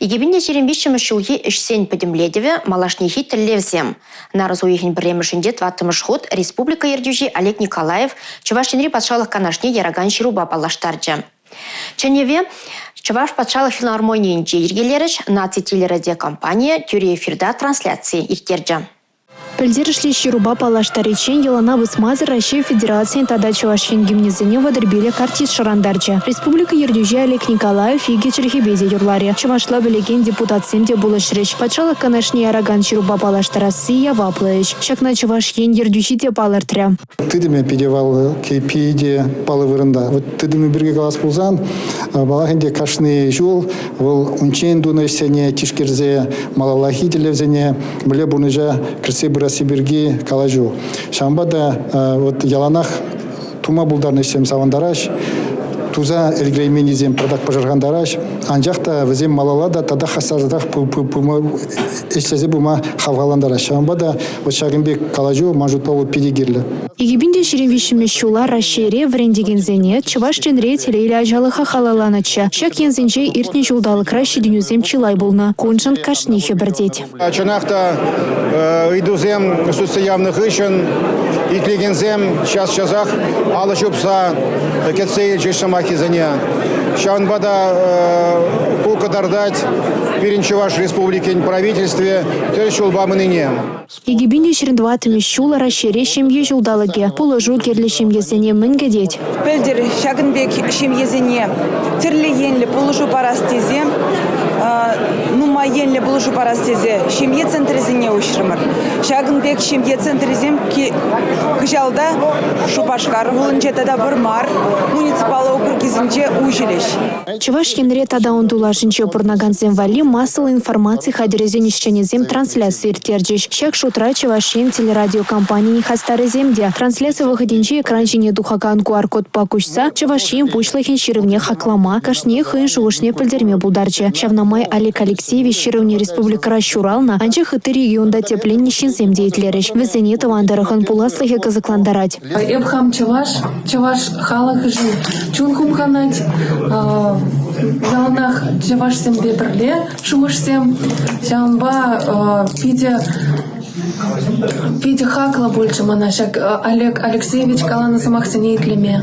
2023-мӗш ҫулхи ӗҫсен пӗтӗмлетӗвӗ, малашнехи тӗллевсем. Нарӑс уйӑхӗн пӗрремӗшӗнче тӑваттӑмӗш хут республика ертӳҫи Олег Николаев Чӑваш Енри Патшалӑх Канашне яракан ҫырупа паллаштарчӗ. Чӗнӗве Чӑваш патшалӑх филармонийӗнче йӗркелерӗҫ, наци телерадиокомпанийӗ тӳрӗ эфирта трансляци ирттерчӗ. Пӗлтерӗшлӗ ҫырупа паллаштариччен йӑлана пӑсмасӑр Раҫҫей Федерацийӗн тата Чӑваш Ен гимнӗсене 35 артист шӑрантарчӗ. Республика ертӳҫи Олег Николаев икӗ чӗлхепе те юрларӗ. Чӑвашла пӗлекен депутатсем те пулӑшрӗҫ. Патшалӑх Канашне яракан ҫырупа паллаштарасси яваплӑ ӗҫ. Ҫакна Чӑваш Ен ертӳҫи те палӑртрӗ. Тытӑмӗ питӗ вал, питӗ паллӑ вырӑнта. Вот тытӑмӗ пирки калас пулсан, паллах ӗнтӗ, кашни ҫул вӑл унччен тунӑ ӗҫсене тишкерсе малаллахи тӗллевсене мӗнле пурнӑҫа кӗртсе пырасси пирки калаҫу. Ҫавӑнпа та вот яланах тума пултарнӑ ӗҫсем савӑнтараҫ, туса ӗлкӗрейменнисем пӑртак пӑшӑрхантараҫ, анчах та вӗсем малалла та тата хастартарах пыма ӗҫлесе пыма хавхалантараҫ. Ҫавӑнпа та вот ҫакӑн пек калаҫу ман шутпа вӑл питӗ кирлӗ. 2023 ҫула Раҫҫейре вӗрентекенсене Чӑваш Енре телейлӗ ачалӑха халалланӑччӗ. Ҫак енсенче иртнӗ ҫулталӑкра ҫитӗнӳсем чылай пулнӑ. Куншӑн кашни хӗпӗртет. Чӑнах та ыйтусем сӳтсе явнӑ хыҫҫӑн итлекенсем час-часах алӑ ҫупса кӗтсе илчӗҫ сӑмаххисене. Ҫавӑнпа та ку кӑтартать пирӗн Чӑваш Республикин правительстви тӗрӗс ҫулпа пынине. 2024 ҫул Раҫҫейре ҫемье ҫулталӑкӗ. Пулӑшу кирлӗ ҫемьесене мӗн кӗтет? Пӗлтӗр ҫакӑн пек ҫемьесене тӗрлӗ енлӗ пулӑшу парас тесе нумай енлӗ пулӑшу парас тесе ҫемье центрӗсене уҫрӑмӑр. Ҫакӑн пек ҫемье центрӗсем кӑҫалта Шупашкар хулинче тата Вӑрмар муниципаллӑ округӗсенче уҫӑлӗҫ. Чӑваш Енре тата ун тулашӗнче пурӑнакансем валли массӑллӑ информаци хатӗрӗсен ӗҫченӗсем трансляци ирттерчӗҫ. Ҫак шутра Чӑваш Ен телерадиокомпанийӗн хастарӗсем те. Трансляци вӑхӑтӗнче экран ҫине тухакан QR-кодпа куҫса Чӑваш Ен Пуҫлӑхӗн ҫырӑвне хаклама, кашниех хӑйӗн шухӑшне пӗлтерме пултарчӗ. Ҫавна май Олег Алексеевич ҫырӑвне республикӑра ҫуралнӑ, анчах ытти регионта тӗпленнӗ ҫынсем те итлерӗҫ. Вӗсене тӑван тӑрӑхӑн пуласлӑхӗ кӑсӑклантарать. Эп хам чӑваш, чӑваш халӑхӗшӗн чун хумханать. Яланах чӑвашсемпе пӗрле шухӑшсем. Ҫавӑнпа питӗ питӗ хаклӑ пулчӗ мана ҫак Олег Алексеевич каланӑ сӑмахсене итлеме.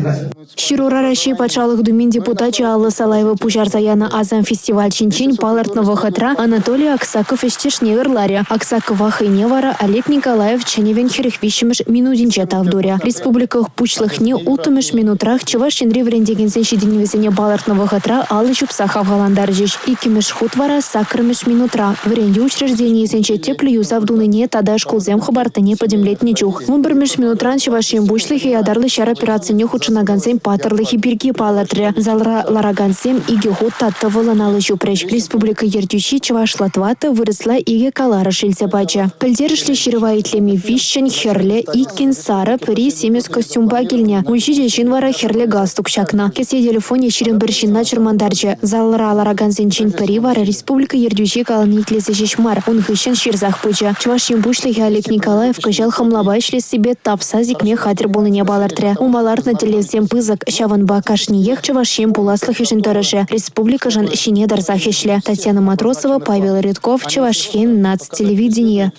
Ҫырура Раҫҫей Патшалӑх Думин депутачӗ Алла Салаева пуҫарса янӑ «Асам» фестиваль ҫинчен палӑртнӑ вӑхӑтра Анатолий Аксаков ӗҫтешне ырларӗ. Аксакова хӑйне вара Олег Николаев чӗнӗвӗн 43-мӗш минутӗнче тав турӗ. Республика Пуҫлӑхне улттӑмӗш минутрах Чӑваш Енри вӗрентекенсен ҫитӗнӗвӗсене палӑртнӑ вӑхӑтра алӑ ҫупса хавхалантарчӗҫ. Иккӗмӗш хут вара саккӑрмӗш минутра вӗрентӳ учрежденийӗсенче тӗплӗ юсав тунине тата шкулсем хӑпартнине пӗтӗмлетнӗ чух. Вунпӗрмӗш минутран Чӑваш Ен Пуҫлӑхӗ ятарлӑ ҫар операцине хутшӑнакансен паттӑрлӑхӗ пирки палӑртрӗ. Залра ларакансем икӗ хут та тӑвӑллӑн алӑ ҫупрӗҫ. Республика ертӳҫи чӑвашла тӑваттӑ, вырӑсла икӗ каларӑш илсе пачӗ. Пӗлтерӗшлӗ ҫырӑва итлеме виҫҫӗн хӗрлӗ, иккӗн сарӑ, пӗри симӗс костюмпа килнӗ. 17 ҫын вара хӗрлӗ галстук ҫакнӑ. Кӗсье телефонӗ 21 ҫынна чӑрмантарчӗ. Залра ларакансенчен пӗри вара республика ертӳҫи калани итлесе ҫеҫ мар, ун хыҫҫӑн ҫырсах пычӗ. Чӑваш Ен Пуҫлӑхӗ Олег Николаев кӑҫал хӑмлапа ӗҫлессипе тапса сикме хатӗр пулнине палӑртрӗ. Ума лартнӑ тӗллевсем пысӑк, ҫавӑнпа кашниех Чӑваш Ен пуласлӑхӗшӗн тӑрӑшӗ, республикӑшӑн ҫине тӑрсах ӗҫлӗ. Татьяна Матросова, Павел Рядков, Чӑваш Ен, наци телевиденийӗ.